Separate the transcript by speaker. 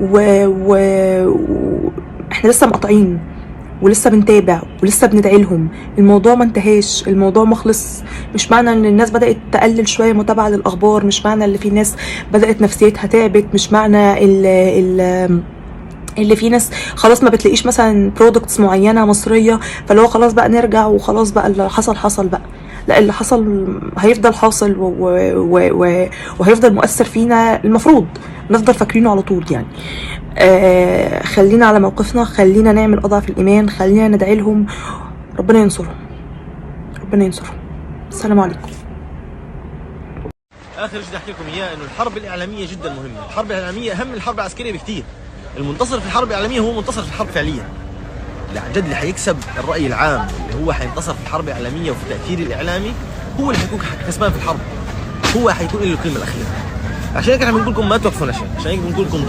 Speaker 1: و احنا لسه مقاطعين ولسه بنتابع ولسه بندعي لهم. الموضوع ما انتهاش، الموضوع ما خلص. مش معنى ان الناس بدأت تقلل شوية متابعة للأخبار، مش معنى ان في ناس بدأت نفسيتها تعبت، مش معنى ال ال اللي في ناس خلاص ما بتلاقيش مثلا products معينة مصريه، فاللي هو خلاص بقى نرجع وخلاص بقى اللي حصل حصل بقى. لا، اللي حصل هيفضل حاصل وهيفضل مؤثر فينا، المفروض نفضل فاكرينه على طول يعني. خلينا على موقفنا، خلينا نعمل اضعف الايمان، خلينا ندعي لهم، ربنا ينصرهم، ربنا ينصرهم. السلام عليكم.
Speaker 2: اخر شيء بدي احكي لكم اياه انه الحرب الاعلامية جدا مهمه، الحرب الاعلامية اهم من الحرب العسكرية بكثير. المنتصر في الحرب الاعلامية هو منتصر في الحرب فعليا. اللي عن جد اللي حيكسب الراي العام، اللي هو حينتصر في الحرب الاعلامية وفي التاثير الاعلامي، هو اللي حيكون كسبان في الحرب، هو حيكون له الكلمة الاخيره. عشان هيك احنا بنقول لكم ما توقفوا نشر، عشان هيك بنقول لكم